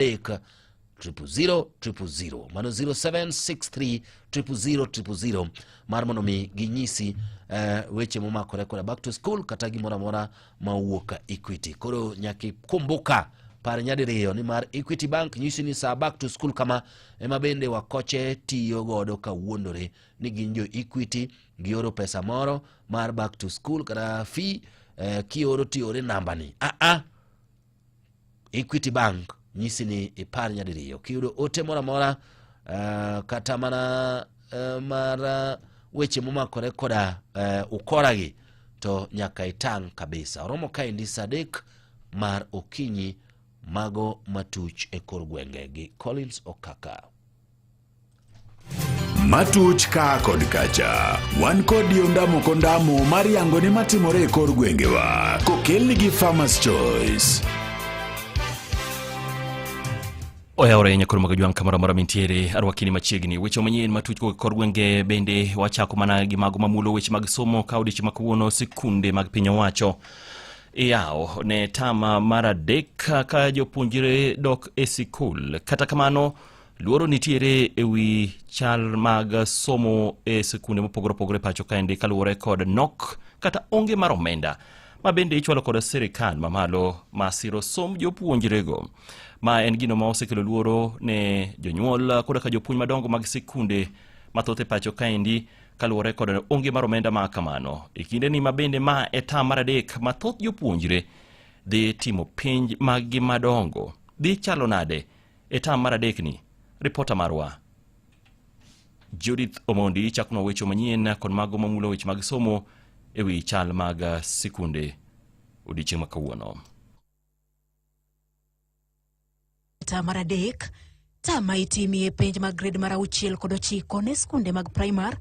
3 000 000 mano 0763 000 000 mar mondo mi ginyisi eh, weche momakore koda back to school kata gimoro amora ma owuok Equity. Koro nyaka ikumbuka par nyadiriyo ni mar Equity Bank nyisi ni saa back to school kama ema bende wakoche tiyo godo kawuondore ni gin jo Equity gioro pesa moro mar back to school kata fee eh, kioro tiore namba ni ah, ah. Equity Bank nyisi ni ipar nyadiriyo kiyudo ote moro amora uh, kata mana uh, mar uh, weche momakore koda uh, ukoragi to nyaka itang' kabisa. Oromo kaendi saa adek mar okinyi mago matuch e kor gwenge gi Collins Okaka. Matuch ka kod kacha. Wan kod ondamo kondamo mar yango ni matimore e kor gwengewa. Kokelni gi Farmers Choice. Oyawore nyakoro mag jwang' kamoro amora mintiere arwakini machiegni weche manyien matuch kowuok e kor gwenge bende wachako mana gi mago mamulo weche mag somo ka odiechieng' ma kawuono sikunde mag piny owacho iyawo ne tama mar adek ka jopuonjre dok e sikul kata kamano Luoro nitiere e wi chal mag somo e sikunde mopogore opogore pacho kaendi kaluwore kod nok kata onge mar omenda ma bende ichwalo kod sirikal mamalo ma siro somb jopuonjrego. Ma en gino ma osekelo luoro ne jonyuol koda ka jopuonj madongo mag sikunde mathoth e pacho kaendi kaluwore kod onge mar omenda ma kamano. E kindeni ma bende ma e tam mar adek ma thoth jopuonjre dhi timo penj maggi madongo. Dhi chalo nade? E tam mar adekni, ripota marwa Judith Omondi chakonwa weche manyien kod mago mamulo weche mag somo e wi chal mag sikunde odiechieng' ma kawuono. Tam mar adek, tam ma itimie penj mag grade mar auchiel kod ochiko ne skunde mag primar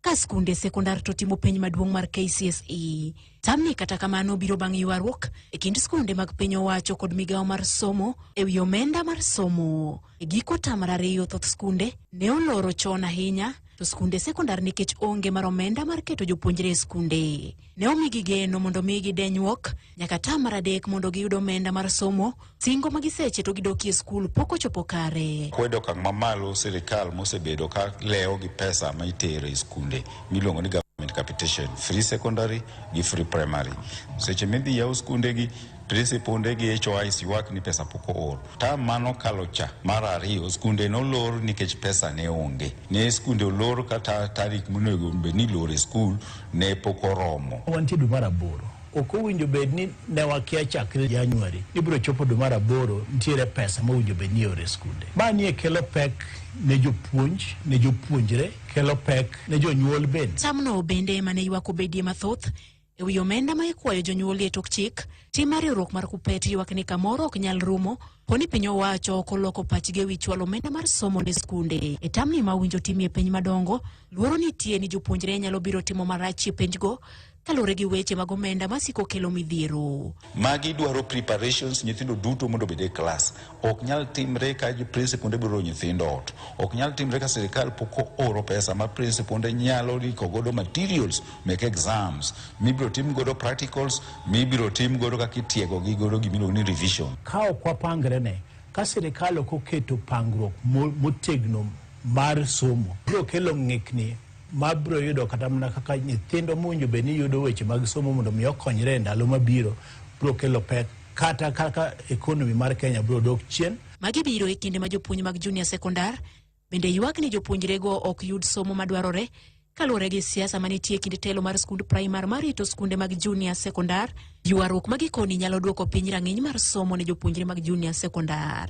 ka skunde sekondar to timo penj maduong' mar KCSE. Tamni kata kamano biro bang' ywaruok e kind skunde mag piny owacho kod migawo mar somo e wi omenda mar somo. E giko tam mar ariyo thoth skunde ne oloro chon ahinya to skunde sekondar nikech onge mar omenda mar keto jopuonjre e skunde. Ne omigi geno mondo omigi denyruok nyaka tam mar adek mondo giyud omenda mar somo Singo ma giseche to gidokie skul pok ochopo kare. Kwedo okang' mamalo sirikal mosebedo ka lewo gi pesa ma itero e skunde miluongo ni government capitation, free secondary gi free primary. Seche midhi yaw skunde gi, principunde gi HOIs ywak ni pesa pok oor. Term manokalo cha mar ariyo skunde nolor nikech pesa ne onge. Ne skunde olor kata tarik monego bed ni iloro e skul ne pok oromo. Wantie dwe mar aboro. Ok owinjo bed ni ne wakia chakre January ni biro chopo dwe mar aboro nitiere pesa mowinjo bed ni ioro e skunde. Ma nie kelo pek ne jopuonj, ne jopuonjre, kelo pek ne jonyuol bende. Tamno bende ema ne ywak obedie mathoth e wi omenda ma ikwayo jonyuol e tok chik. Tim mar riwruok mar Kuppet ywak ni kamoro ok nyal rumo po ni piny owacho ok oloko pachgi e wi chwalo omenda mar somo ne skunde. E tamni ma owinjo timie penj madongo, luoro nitie ni jopuonjre nyalo biro timo marach e penjgo kaluwore gi weche mag omenda masiko kelo midhiero. Magi dwaro preparations nyithindo duto mondo obed e klas. Ok nyal timre ka principunde biro oro nyithindo ot. Ok nyal timre ka sirikal pok ooro pesa ma principunde nyalo riko godo materials mek exams, mibiro tim godo practicals, mibiro tim godo kaka itiego gi godo gimiluongo ni revision. Ka ok wapangre ne, ka sirikal ok oketo pangruok motegno mar somo, biro kelo ng'ikni ma biro yudo kata mana kaka nyithindo mowinjo bed ni yudo weche mag somo mondo mi okonyre e ndalo mabiro biro kelo pek kata kaka economy mar Kenya biro dok chien. Magi biro e kinde ma jopuonj mag junior sekondar bende ywak ni jopuonjrego ok yud somo madwarore kaluwore gi siasa manitie e kind telo mar skund primar marito skunde mag junior sekondar. Ywaruok ma gikoni nyalo duoko piny rang'iny mar somo ne jopuonjre mag junior sekondar.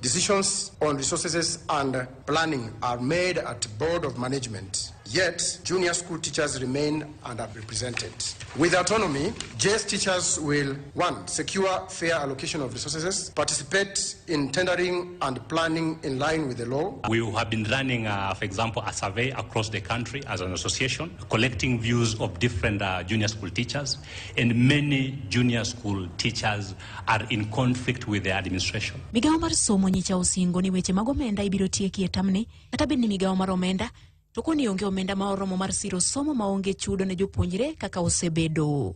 Decisions on resources and planning are made at Board of Management, yet junior school teachers remain underrepresented. With autonomy, JS teachers will, 1, secure fair allocation of resources, participate in tendering and planning in line with the law. We have been running, for example, a survey across the country as an association, collecting views of different junior school teachers, and many junior school teachers are in conflict with the administration. Migawo mar somo nyicha osingo ni weche mag omenda ibiro tieki e tamni kata bed ni migawo mar omenda to koni onge omenda ma oromo mar siro somo maonge chudo ne jopuonjre kaka osebedo.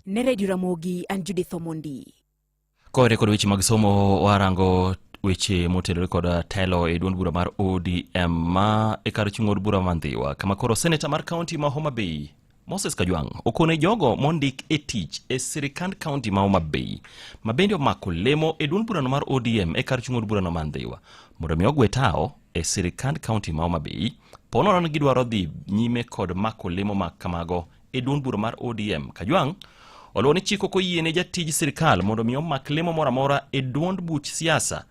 Ne Radio Ramogi, an Judith Omondi. Kowere kod weche mag somo warango weche motenore kod telo e duond bura mar ODM ma e kar chung' od bura ma Ndhiwa kama koro seneta mar kaunti ma Homa Bay Moses Kajwang' okone jogo mondik e tich e sirikand kaunti ma Homa Bay ma bende omako lemo e duond burano mar ODM e kar chung' od burano ma Ndhiwa mondo mi ogwe tawo e sirikand kaunti ma Homa Bay po nono ni gidwaro dhi nyime kod mako lemo ma kamago e duond bura mar ODM. Kajwang' oluwo ni chik ok oyiene jatij sirkal mondo mi omak lemo moro amora e duond buch siasa.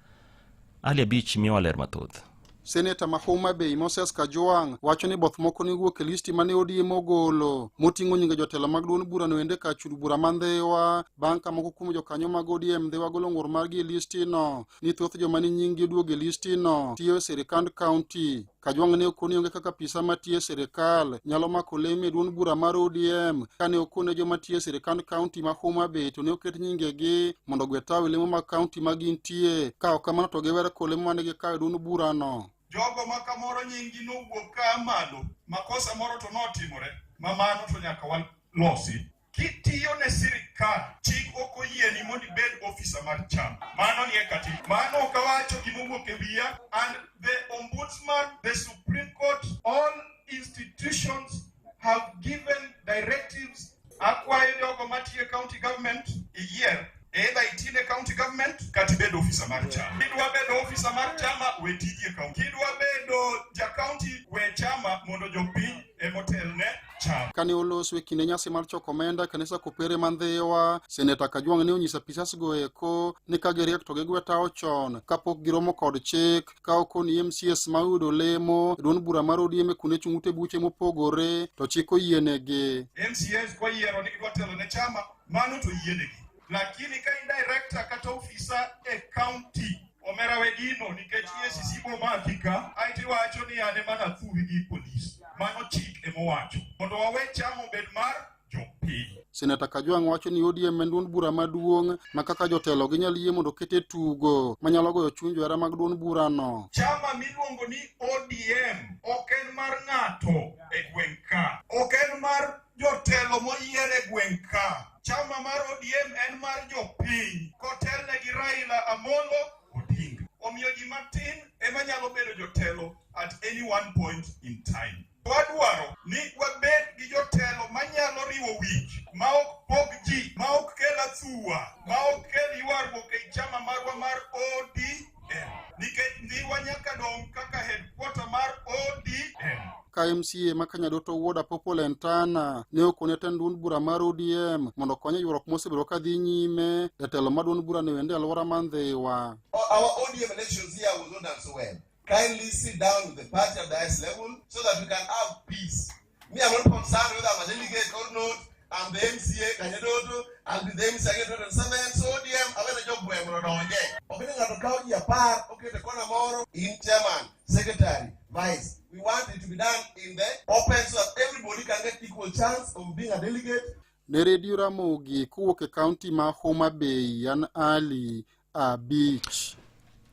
Ali Abich miyowa ler mathoth. Seneta ma Homa Bay Moses Kajwang' wacho ni both moko ne owuok e listi mane ODM ogolo moting'o nyinge jotelo mag duond burano ende kar chud bura ma Ndhiwa bang' ka moko kuom jokanyo mag ODM Ndhiwa golo ng'ur margi e listino ni thoth joma ne nyinggi oduogo e listino tiyo e sirikand kaunti. Kajwang' ne okoni onge kaka apisa matiyo e sirikal nyalo mako lemo e duond bura mar ODM kane okone joma tiyo e sirikand kaunti ma Homa Bay to ne oket nyingegi mondo ogwe tawo e lemo mag kaunti ma gintie ka ok kamano to giwere kod lemo mane gikawo e duond burano. Jogo ma kamoro nyinggi nowuok ka malo, makosa moro to notimore, ma mano to nyaka walosi. Kitiyo ne sirikal, chik ok oyieni mondo ibed ofisa mar chama. Mano nie katiba. Mano ok awacho gima owuok e wiya. And the ombudsman, the Supreme Court, all institutions have given directives. Akwayo jogo matiyo e county government iyier either iti ne county government kata ibed ofisa mar chama. Kidwa bedo ofisa mar chama, we tiji e county. Kidwa bedo ja county, we chama mondo jopiny emotelne chama. Kane oloso e kinde nyasi mar choko omenda e kanisa Kopere ma Ndhiwa, Seneta Kajwang' ne onyiso apisas go eko ni ka giriek to gigwe tawo chon kapok giromo kod chik ka okoni MCAs ma oyudo lemo e duond bura mar ODM e kuonde chung' ute buche mopogore to chik oyienegi. MCAs koyiero ni gidwa telo ne chama, mano to yienegi. Lakini ka in director kata ofisa e county, omera we gino nikech EACC bo maki ka, aeto iwacho ni an ema nathuwi gi polis. Mano chik emowacho. Mondo wawe chama obed mar jopiny. Seneta Kajwang' wacho ni ODM en duond bura maduong' ma kaka jotelo ginyal yie mondo okete tugo manyalo goyo chuny johera mag duond burano. Chama miluongo ni ODM ok en mar ng'ato e gweng' ka. Ok en mar jotelo moyier e gweng' ka. Chama mar ODM en mar jopiny kotelne gi Raila Amolo Odinga. Omiyo ji matin ema nyalo bedo jotelo at any one point in time. Wadwaro ni wabed gi jotelo manyalo riwo wich, ma ok pog ji, ma ok kel athuwa, ma ok kel ywaruok ei chama marwa mar ODM. Nikech Ndhiwa nyaka dong' kaka headquarter mar ODM. Ka MCA ma Kanyadoto Wuod Apopo Lentana ne okone tend duond bura mar ODM mondo okony e ywaruok mosebedo ka dhi nyime, jatelo mar duond burano ende e alwora ma Ndhiwa. Our ODM elections here was not done so well. Kindly sit down with the party at the highest level so that we can have peace. Me, I'm not concerned whether I'm a delegate or not. I'm the MCA Kanyadoto. I'll be the MCA again 2027. So ODM, awene jogweng' mondo odonje. Ok ni ng'ato kawo ji apar oketo e kona moro in chairman, secretary, vice. We want it to be done in the open so that everybody can get equal chance of being a delegate. Ne Redio Ramogi kowuok e kaunti ma Homa Bay, an Ali Abich.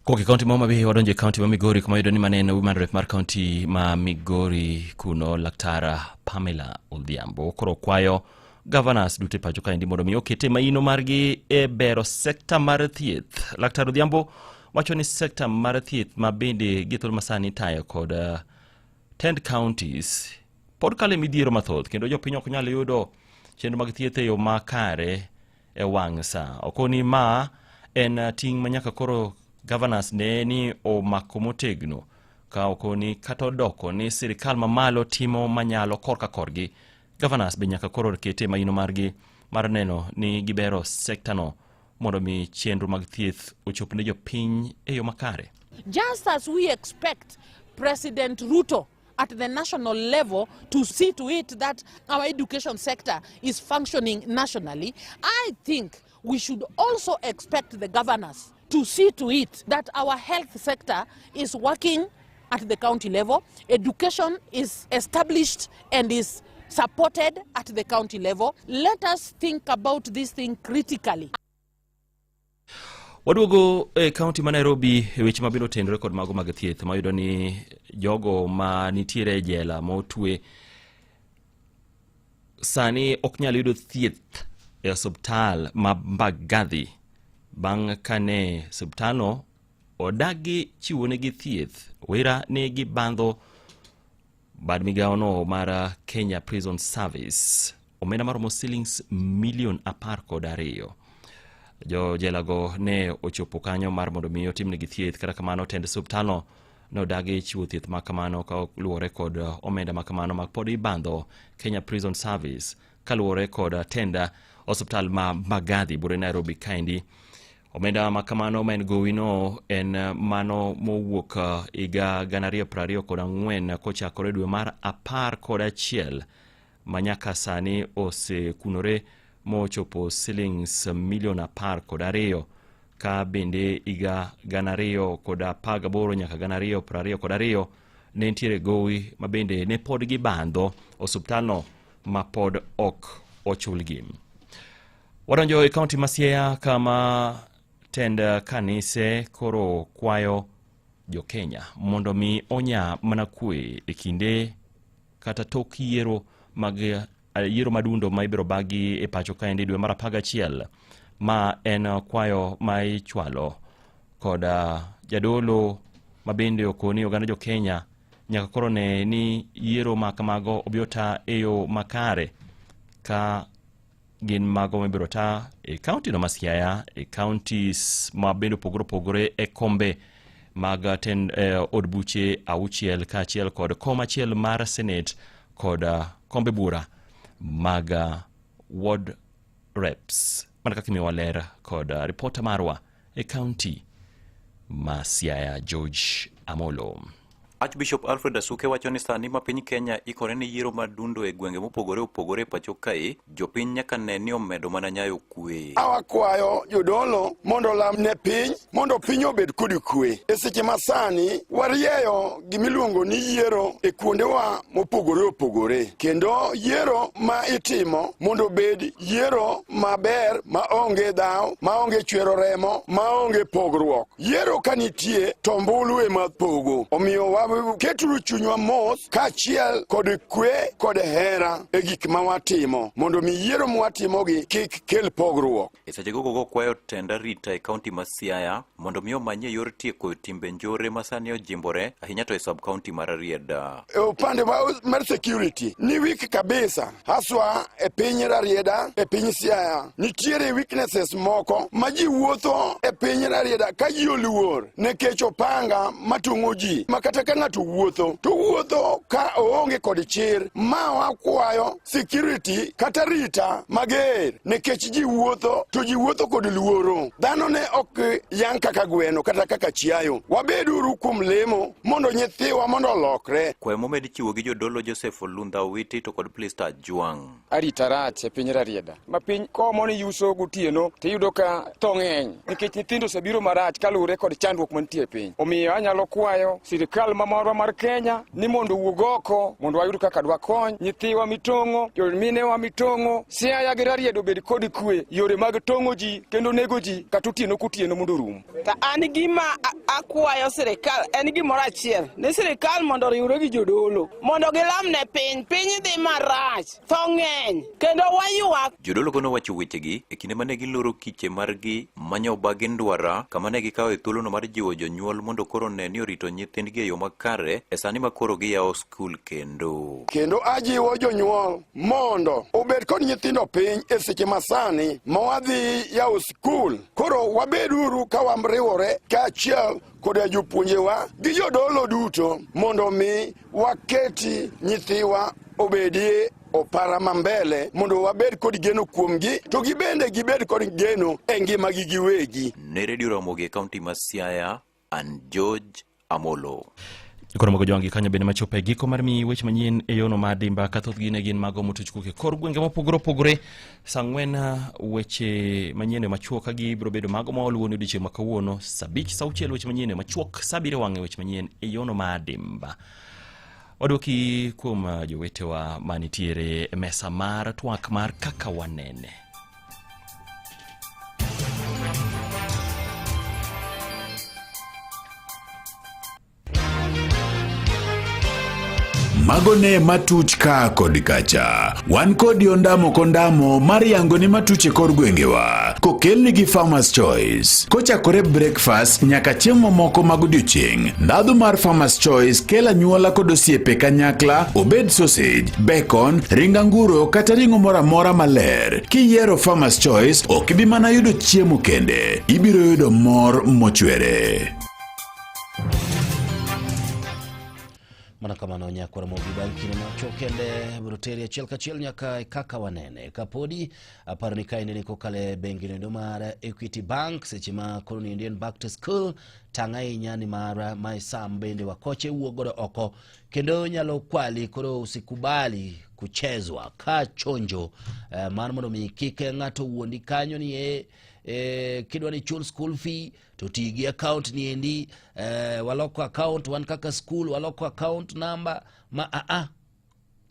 Kowuok e kaunti ma Homa Bay wadonjo e kaunti ma Migori kuma yudo ni mane en women rep mar kaunti ma Migori kuno Laktar Pamela Odhiambo koro kwayo governors duto e pacho kaendi mondo mi okete maino margi e bero sekta mar thieth. Laktar Odhiambo wacho ni sekta mar thieth ma bende gi thuolo masani itayo kod 10 counties pod kalo e midhiero mathoth kendo jopiny ok nyal yudo chenro mag thieth e yo makare e wang' sa. Okoni ma en ting' ma nyaka koro governors ne ni omako motegno ka okoni kata odoko ni sirikal mamalo timo manyalo korka korgi governors be nyaka koro kete maino margi mar neno ni gibero sektano mondo mi chenro mag thieth ochop ne jopiny e yo makare. Just as we expect President Ruto at the national level to see to it that our education sector is functioning nationally, I think we should also expect the governors to see to it that our health sector is working at the county level, education is established and is supported at the county level. Let us think about this thing critically. Waduogo e kaunti ma Nairobi e weche mabiro tenore kod mago mag thieth mayudo ni jogo ma nitiere e jela motwe sani ok nyal yudo thieth e osiptal ma Mbagathi bang' kane osiptalno odagi chiwonegi thieth wera ni gibandho bad migawono mar Kenya Prison Service omenda maromo silings milion 12. Jojelago ne ochopo kanyo mar mondo mi otimnegi thieth, kata kamano tend osiptalno ne odagi chiwo thieth ma kamano kaluwore kod omenda ma kamano ma pod ibandho Kenya Prison Service kaluwore kod tend osiptal ma Mbagathi bure Nairobi kaendi. Omenda ma kamano ma en gowino en mano mowuok higa 2024 kochakore dwe mar 11 ma nyaka sani osekunore mochopo silings milion 12, ka bende higa 2018 nyaka 2022 ne nitiere gowi ma bende ne pod gibandho osuptalno ma pod ok ochulgi. Wadonjo e kaunti ma Siaya kama tend kanise koro kwayo jo-Kenya mondo mi onya mana kwe e kinde kata tok yiero mag yiero madundo ma ibiro bagi e pacho kaendi dwe mar 11, ma en kwayo ma ichwalo kod jadolo ma bende okoni oganda jo-Kenya nyaka koro ne ni yiero ma kamago obi ota e yo makare ka gin mago mibiro ta e kaunti no ma Siaya, e counties ma bende opogore opogore e kombe mag ten, od buche 6 kaachiel kod kom achiel mar Senate kod kombe bura mag ward reps, mana kaka imiyowa ler kod ripota marwa e kaunti ma Siaya, George Amolo. Archbishop Alfred Asuke wacho ni sani ma piny Kenya ikore ne yiero madundo e gwenge mopogore opogore e pacho kae, jopiny nyaka ne ni omedo mana nyayo kwe. Awakwayo jodolo mondo olam ne piny mondo piny obed kod kwe. E seche ma sani warieyo gimiluongo ni yiero e kuondewa mopogore opogore, kendo yiero ma itimo mondo obed yiero maber maonge dhaw, maonge chwero remo, maonge pogruok. Yiero ka nitie to ombulu ema pogo. Omiyo waketuru chunywa mos kaachiel kod kwe kod hera e gik ma watimo mondo mi yiero mwatimogi kik kel pogruok. E seche gogo go kwayo tend arita e kaunti ma Siaya mondo mi omanyie yor tieko timbe njore ma sani ojimbore ahinya to e sub kaunti mar Rarieda. E upande mar security ni weak kabisa haswa e piny Rarieda, e piny Siaya nitiere weaknesses moko ma ji wuotho e piny Rarieda ka ji oluor nikech opanga matong'o ji, ma kata ka ng'ato wuotho to wuotho ka oonge kod chir. Ma wakwayo security kata rita mager nikech ji wuotho to ji wuotho kod luoro. Dhano ne ok yang' kaka gweno kata kaka chiayo. Wabeduru kuom lemo mondo nyithiwa mondo olokre. Kwayo momed chiwo gi jodolo Joseph Olundha Owiti to kod Plister Ajwang'. Arita rach e piny Rarieda ma piny komo ni yuso gotieno tiyudo ka tho ng'eny nikech nyithindo osebiro marach kaluwore kod chandruok mantie e piny. Omiyo anyalo kwayo sirikal ma marwa mar Kenya ni mondo owuog oko mondo wayud kaka dwakony nyithiwa mitong'o, jominewa mitong'o. Siaya gi Rarieda obed kod kwe, yore mag tong'o ji kendo nego ji kata otieno kotieno mondo orum. To an gima akwayo sirikal en gimoro achiel, ni sirikal mondo oriwre gi jodolo mondo gilam ne piny. Piny dhi marach, tho ng'eny kendo waywak. Jodolo go nowacho wechegi e kinde mane giloro kiche margi manyobagi Ndwara, kama ne gikawo thuolono mar jiwo jonyuol mondo koro ne ni orito nyithindgi e yo makare e sani ma koro giyawo skul kendo. Kendo ajiwo jonyuol mondo obed kod nyithindo piny e seche masani ma wadhi yawo skul. Koro wabeduru ka wariwore kaachiel koda jopuonjewa gi jodolo duto mondo mi waketi nyithiwa obedie opara mambele mondo wabed kod geno kuomgi to gibende gibed kod geno e ngimagi giwegi. Ne Radio Ramogi e kaunti ma Siaya, an George Amolo. Koro mago jowangi kanyo bende machopo e giko mar miyi weche manyien e yono mar dimba ka thothgi ne gin mago motuch kuok e kor gwenge mopogore opogore. Saa 4 weche manyien e machuok ka gibiro bedo mago ma waluwo ni odiechieng' ma kawuono. Saa 5, saa 6 weche manyien e machuok, saa 7 wang'e weche manyien e yono mar dimba. Waduoki kuom jowetewa manitiere e mesa mar twak mar kaka wanene. Mago ne matuch ka kod kacha. Wan kodi ondamo kondamo mar yango ni matuch e kor gwengewa. Kokelni gi Farmers Choice. Kochakore breakfast nyaka chiemo mamoko mag odiochieng'. Ndhadhu mar Farmers Choice kelo anyuola kod osiepe kanyakla, obed sausage, bacon, ring anguro kata ring'o moro amora maler. Kiyiero Farmers Choice, ok ibi mana yudo chiemo kende, ibiro yudo mor mochwere. Mana kamano nyakwar Mogi bang' kinde machuok kende biro teri achiel kachiel nyaka e kaka wanene. Kapodi aparo ni kaendi ni kokalo e bengi noendo mar Equity Bank seche ma koro niendi en back to school tang' ahinya ni mar mae sam bende wakoche wuok godo oko kendo nyalo kwali koro usikubali kuchezwa ka chonjo eh, mar mondo mi kik ng'ato wuondi kanyo ni e, eh, kidwa ni chul school fee to ti gi account ni endi eh, waloko account wan kaka school waloko account number ma a a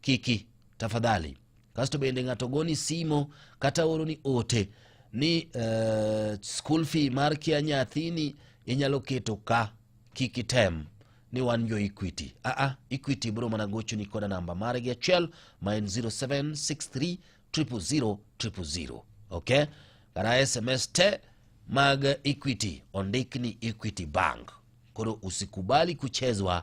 kiki tafadhali kasto bende ng'ato goni simo kata oroni ote ni eh, school fee mar kia nyathini inyalo keto ka kik item ni wan jo Equity. Aa, Equity biro mana gochoni koda namba margi achiel ma en 0763 000 000. Okay? Kata SMS te mag Equity ondik ni Equity Bank. Koro usikubali kuchezwa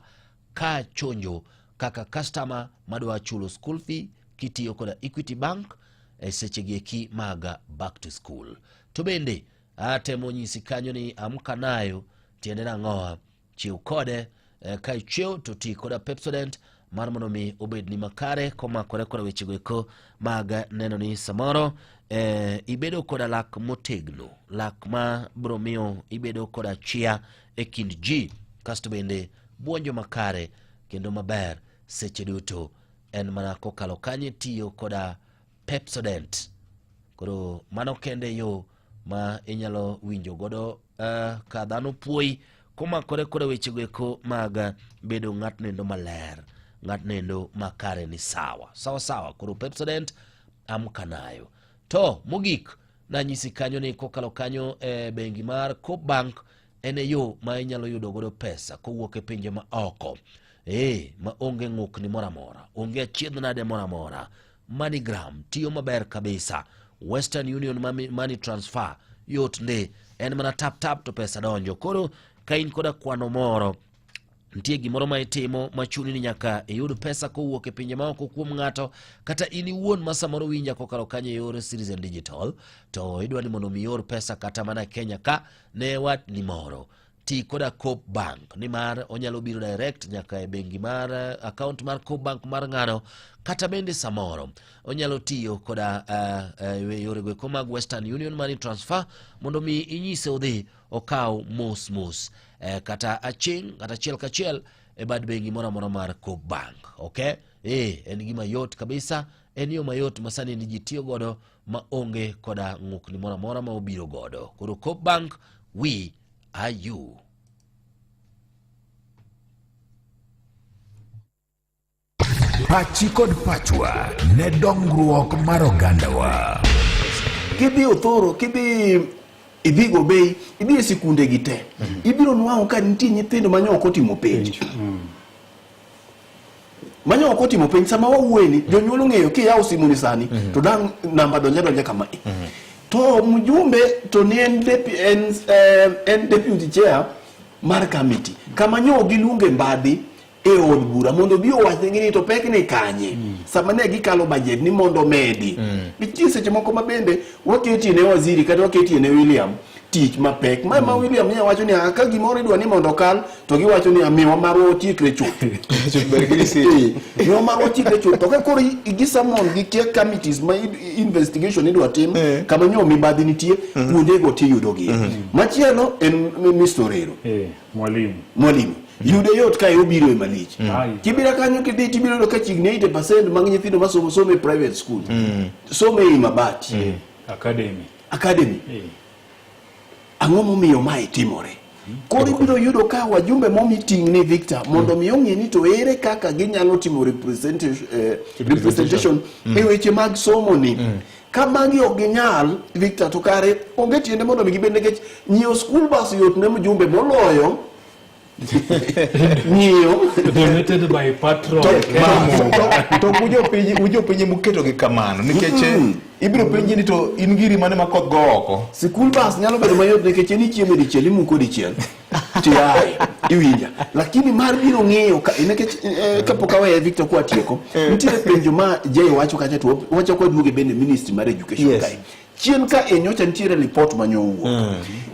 ka chonjo kaka customer madwa chulo school fee kitiyo koda Equity Bank e sechegi eki mag back to school. To bende atemo nyisi kanyo ni amka nayo tiende nang'owa Chiew kode eh, ka ichiew to ti koda Pepsodent mar mondo mi obedni makare komakore koda wechego eko mag neno ni samoro eh, ibedo koda lak motegno, lak ma biro miyo ibedo koda chia e kind ji, kasto bende buonjo makare kendo maber seche duto en mana kokalo kanye tiyo koda Pepsodent. Koro mano kende yo ma inyalo winjo godo uh, ka dhano puoyi komakore koda wechego eko mag bedo ng'atno endo maler, ng'atno endo makare ni sawa sawa sawa. Koro Pepsodent amka nayo. To mogik nanyisi kanyo ni kokalo kanyo e bengi mar Coop Bank en e yo ma inyalo yudo godo pesa kowuok e pinje ma oko ee ma onge ng'ukni moro amora, onge achiedh nade moro amora. MoneyGram tiyo maber kabisa. Western Union Money Transfer yot ndi, en mana tap tap to pesa donjo. Koro ka in koda kwano moro nitie gimoro ma itimo machuni ni nyaka iyud pesa kowuok e pinje maoko kuom ng'ato kata in iwuon ma samoro winja kokalo kanyo e yor Citizen Digital to idwa ni mondo mi ior pesa kata mana Kenya ka ne watni moro ti koda Coop Bank nimar onyalo biro direct nyaka e bengi mar eh, account mar Coop Bank mar ng'ano kata bende samoro onyalo tiyo koda uh, uh, yorego eko mag Western Union Money Transfer mondo mi inyise odhi okaw mos mos eh, kata aching' kata achiel kachiel e bad bengi moro amora mar Coop Bank. Okay? Eh, en gima yot kabisa, en yo mayot ma sani ni ji tiyo godo ma onge koda ng'ukni moro amora ma obiro godo. Koro Coop Bank, we are you. Pachi kod pachwa ne dongruok mar ogandawa. Kidhi Othoro, kidhi idhi Gobei, idhi e sikunde gi te, ibiro nwang'o ka nitie nyithindo ma nyo ok otimo penj. Manyo ok otimo penj sama wawuoyeni, jonyuol ong'eyo kiyawo simoni sani to dang' namba donja donja kama. To mjumbe to ne en, depu, en, eh, en deputy chair mar committee. Kama nyo giluonge mbadhi e od bura mondo obi owachnegi ni to pek ni kanye sama ne gikalo budget ni mondo omedi nitie seche moko ma bende waketie ne waziri kata waketie ne William tich mapek ma ma William nya wacho ni "Ah, ka gimoro idwa ni mondo okal to giwacho ni miwa marwa otiekre chuth Eh, miwa marwa otiekre chuth to ka koro gi summon gi kia committees ma investigation idwa tim kama nyo mibadhi nitie kuondego tiyudogi machielo en Mr. Orero Mwalimu. Mwalimu. Yude yot kae obiro e malich. Kibira kanyo kidhi tibiro yudo ka chiegni 80% mag nyithindo masomo somo e private school. Somo ei mabati. Academy. Academy. Ang'o momiyo mae timore? Koro ibiro yudo ka wajumbe momi ting' ni Victor mondo mi ong'e ni to ere kaka ginyalo timo representation, eh, representation e weche mag somo ni. Ka magi ok ginyal Victor to kare onge tiende mondo mi gibed nikech nyiewo school bus yot ne mjumbe moloyo Ng'iyo. Donated by patron. To ujopiny ujopiny muketo gi kamano nikech ibiro penji ni to in giri mane ma koth go oko. Sikul bas nyalo bedo mayot nikech en ichiemo dichiel imuko dichiel tiaye iwinja lakini mar biro ng'iyo ka, nikech eh, kapok aweye Victor kwa tieko nitiere penjo ma Jay wacho kacha to wachako waduoge bende ministry mar education Yes. kae chien ka e nyocha nitiere lipot ma nyowuok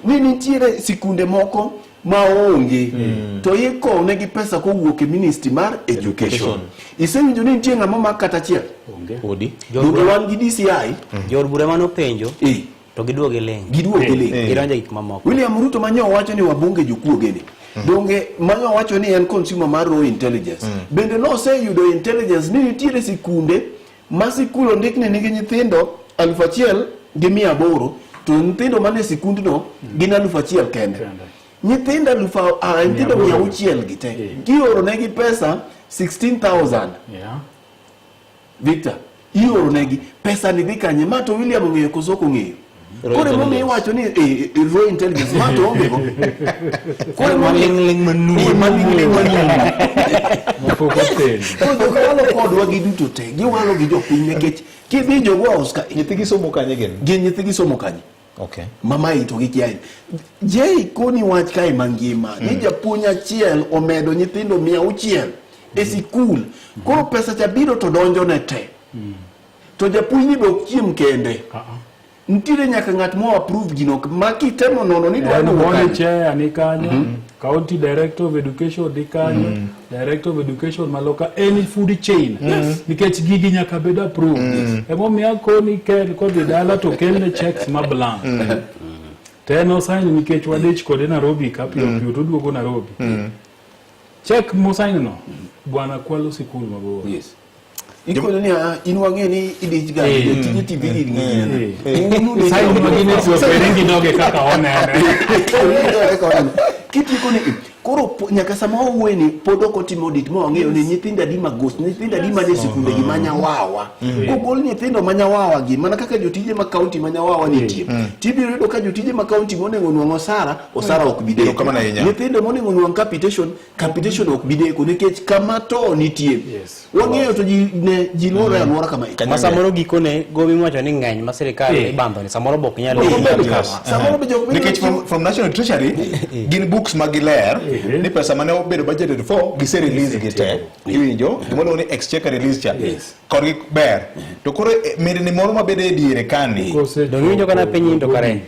ni nitiere sikunde moko ma onge to ikowo negi pesa kowuok e ministry mar education isewinjo ni nitie ng'ama mak kata achiel Odi. donge wan gi DCI Jood bura mane openjo to giduogo giling'. Giduogo giling'. Gidonjo e gik mamoko. William Ruto manyo wacho ni wabunge jokuoge ni donge manyo wacho ni en consumer mar raw intelligence bende noseyudo intelligence ni nitiere sikunde ma sikul ondik ni nigi nyithindo 1800 to nyithindo mane sikundno gin 1000 kende nyithindo alufu ah, nyithindo 600 gi te gioro negi pesa 16000 Yeah. Victor ioro negi pesa ni dhi kanye ma to William ong'eyo koso ok ong'eyo koro emomiyo iwacho ni eh, eh, raw intelligence ma to onge go koro emomiyo Maling'ling manumu. Eh, maling'ling manumu Mapok openjo. Koro jok walo kodwa giduto te giwalo gi jopiny nikech kidhi jogo house ka Nyithigi somo kanye gin? gin nyithigi somo kanye Okay. mamayi to gikia Jay koni wach kae mangima ni japuonj achiel omedo nyithindo 600 e sikul koro pesa cha biro to donjo ne te to japuonj ni be ok chiem kende nitiere nyaka ng'at mo approve gino ma kitemo nono ni dwa En duoko board kanye. chair ni kanyo, county director of education ni kanyo, director of education maloka, any food chain. Nikech gigi nyaka bed approved. Emomiyo akoni Ken kodhi dala to kelne checks ma blank. To en osign nikech wadich kode Nairobi ka piyo piyo to oduogo Nairobi. Check mosign no, bwana kwalo sikul mabor. Yes. Ikone ni ah, in wang'e ni idich ga Eh. jotije TV gi Eh. gini. Sign ma gin e tuo gidoge kaka onene. Kitieko ni koro nyaka sama wawuoye ni pod ok otim audit ma wang'eyo ni nyithindo adi ma ghost nyithindo adi manie sikunde gi manyawawa kogol nyithindo manyawawa gi mana kaka jotije ma kaunti manyawawa nitie tibiro yudo ka jotije ma kaunti monego onwang' osara osara ok bi deko Erokamano ahinya. nyithindo monego onwang' capitation capitation ok bi deko nikech kama to nitie wang'eyo to ji ne ji luoro e alwora kama Ma samoro gikone gowi miwacho ni ng'eny ma sirikal ibandho ni samoro be ok nyal Ok obedo kama. Samoro be jok Nikech from National Treasury gin books ma giler ni pesa mane obedo budgeted for gise release gi te. Iwinjo? Gima iluongo ni exchequer release cha. Korgi ber. To koro mirni moro mabedo e diere kani. Donge iwinjo kana piny to kare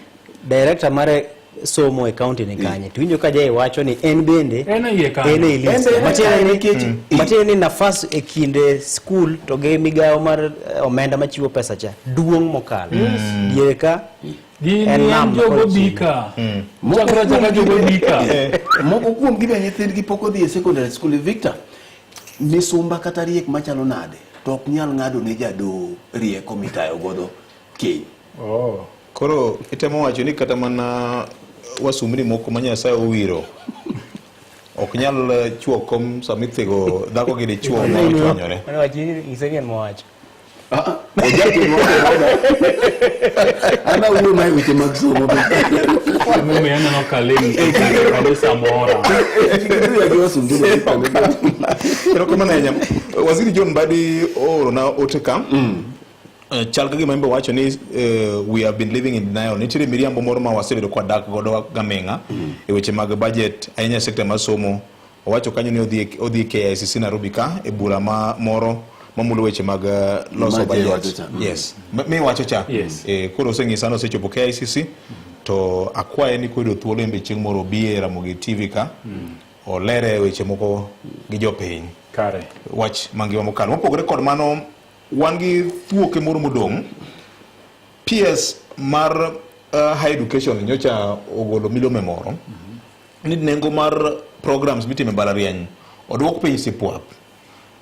director mare somo e county ni kanye to iwinjo ka Jay wacho ni en bende En e iye kanyo. en ei list. En bende Matiende kae ni- nikech- matiende ni nafas e kinde skul to gi migawo mar omenda machiwo pesa cha duong' mokalo diere ka Gini en en nam jogo makoro chiegni. bika. Chakra chaka jogo bika. moko kuom gi be nyithindgi pok odhi e secondary school Victor misumba kata riek machalo nade to ok nyal ng'ado ne jadoho rieko mitayo godo keny Oh. Koro itemo wacho ni kata mana wasumbni moko ma Nyasaye owiro ok nyal chuo kom sama ithego dhako gi dichuo ma ochwanyore. Mano wach nyise ni en mowacho. An awuoyo ma e weche mag somo. Emomiyo aneno ka ling' kanisa mora. Erokamano ahinya. Waziri John Mbadi oorona ote ka. Chal ka gima en be owacho ni we have been living in denial. Nitiere miriambo moro ma wasebedo kwa dak godo gaming'a e weche mag budget ahinya e sekta mar somo. Owacho kanyo ni odhi KICC Nairobi ka e bura ma moro mamulo weche mag loso Ma Jay budget. wacho cha. Yes. Miwacho cha. Yes. Koro oseng'isa ni osechopo KICC to akwaye ni koyudo thuolo en be chieng' moro obi e Ramogi TV ka olere weche moko gi jopiny. Kare. Wach mangima mokalo. Mopogore kod mano, wan gi thuoke moro modong'. PS mar higher education nyocha ogolo milome moro ni nengo mar programs mitimo e mbalariany oduok piny sipuap.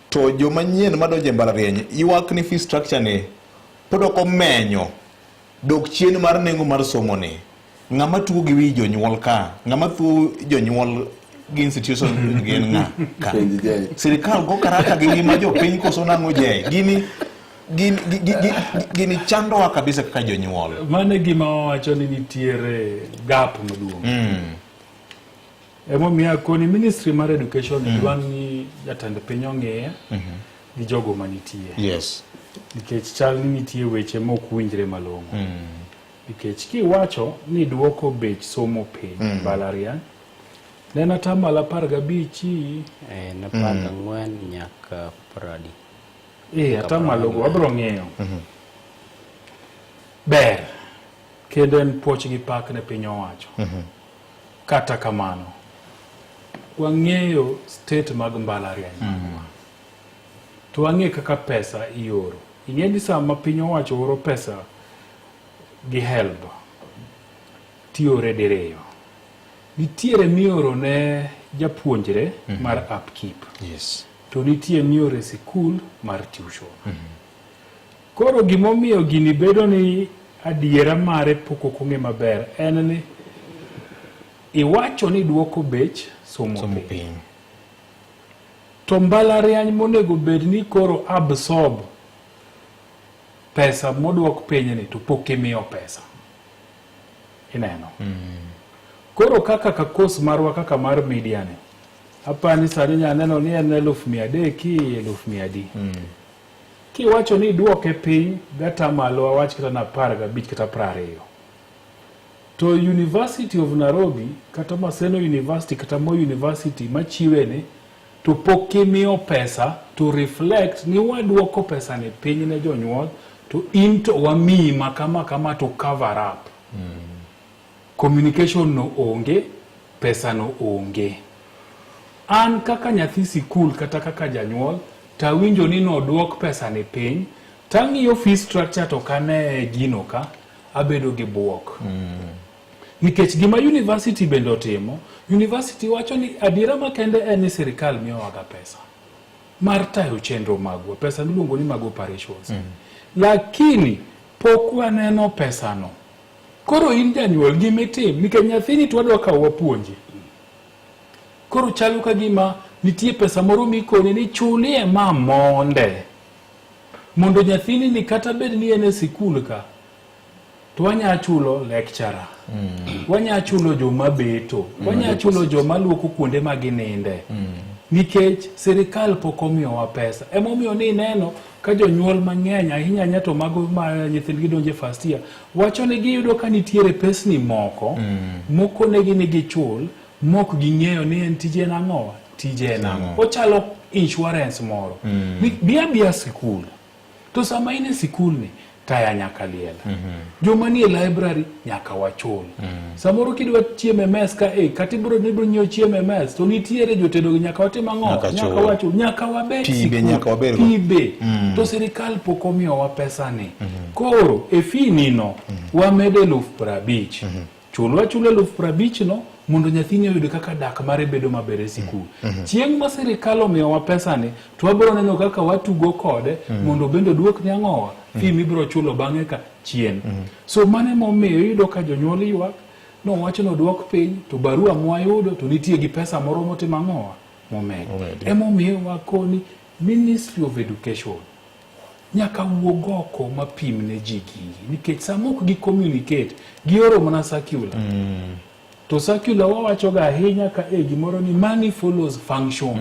To joma nyien madonjo e mbalariany ywak ni fee structure ni pod ok omenyo dok chien mar nengo mar somo ni. Ng'ama tuo gi wi jonyuol ka, ng'ama thuo jonyuol gi institution gin ng'a ka. Sirikal go karata gi ngima jopiny koso nang'o je. Gini gini gini chandowa kabisa kaka jonyuol. Mano e gima wawacho ni nitiere gap maduong'. Emomiyo akoni ministry mar education mm. dwa ni jatend piny ong'iye gi jogo manitie. Yes. Nikech chal ni nitie weche mok winjre malong'o. Nikech kiwacho ni duoko bech somo piny mbalariany, ne en atamalo 15 En 14 nyaka pradi. Eh, atamalo go wabro ng'iyo. Ber. Kendo en puoch gi pak ne piny owacho. Kata kamano, wang'eyo state mag mbalariany magwa. To wang'e kaka pesa ioro. Ing'e ni sama piny owacho oro pesa gi HELB, tiore diriyo. Nitiere mioro ne japuonjre mar upkeep. Yes. To nitie mioro e sikul mar tuition. Koro gimomiyo gini bedo ni adiera mare pok ok ong'e maber en ni iwacho ni duoko bech somo piny. To mbalariany monego bed ni koro absorb pesa moduok piny ni to pok imiyo pesa. Ineno? Koro kaka ka course marwa kaka mar media ni, apani sani inya neno ni en 300,000 ki eluf mia adi. Kiwacho ni iduoke piny gatamalo awach kata na 15 kata 20. To University of Nairobi kata Maseno University kata Moi University machiwe ni to pok imiyo pesa to reflect ni waduoko pesa ni piny ne jonyuol to in to wamiyi ma kama kama to cover up. Communication no onge, pesa no onge. An kaka nyathi sikul kata kaka janyuol tawinjo ni noduok pesa ni piny tang'iyo fee structure to kane gino ka abedo gi buok. Nikech gima university bende otimo, university wacho ni adiera makende en ni sirikal miyowaga pesa mar tayo chenro magwa, pesa miluongo ni mag operations. Lakini pok waneno pesano. Koro in janyuol gima itim, nikech nyathini to wadwa kawo wapuonje. Koro chalo ka gima nitie pesa moro mikoni ni chulie ma monde. Mondo nyathini ni kata bed ni en e sikul ka, to wanya chulo lecturer. Wanya chulo joma beto. Wanya chulo joma luoko kuonde ma gininde. Nikech sirikal pok omiyowa pesa. Emomiyo ni ineno ka jonyuol mang'eny ahinya ahinya to mago ma nyithindgi donjo e first year wacho ni giyudo ka nitiere pesni moko mokonegi ni gichul mok ging'eyo ni en tije en ang'o tije en ang'o ochalo insurance moro Ni bi abiya sikul to sama in e sikul ni taya nyaka liel joma nie library nyaka wachul samoro kidwa chiemo e mes ka e kata ibro ibro nyiewo chiemo e mes to nitiere jotedo gi nyaka watim ang'o Nyaka nyaka chul. wachul nyaka wabet Pi be sikul. nyaka wabedgo. Pi be to sirikal pok omiyowa pesa ni koro e fee ni no wamedo 50,000 chulwa chula 50,000 no mondo nyathini oyud kaka dak mare bedo maber e sikul. Chieng' ma sirikal omiyowa pesa ni to wabiro neno kaka watugo kode mondo bende oduok ni ang'owa fee mibiro chulo bang'e ka chien. So mano emomiyo iyudo ka jonyuol ywak nowacho ni oduok piny to barua mwayudo to nitie gi pesa moro motimo ang'owa momedi. Emomiyo wakoni Ministry of Education nyaka wuog oko mapim ne ji gigi nikech sama ok gi communicate gioro mana circular to circular wawacho ga ahinya ka e gimoro ni money follows function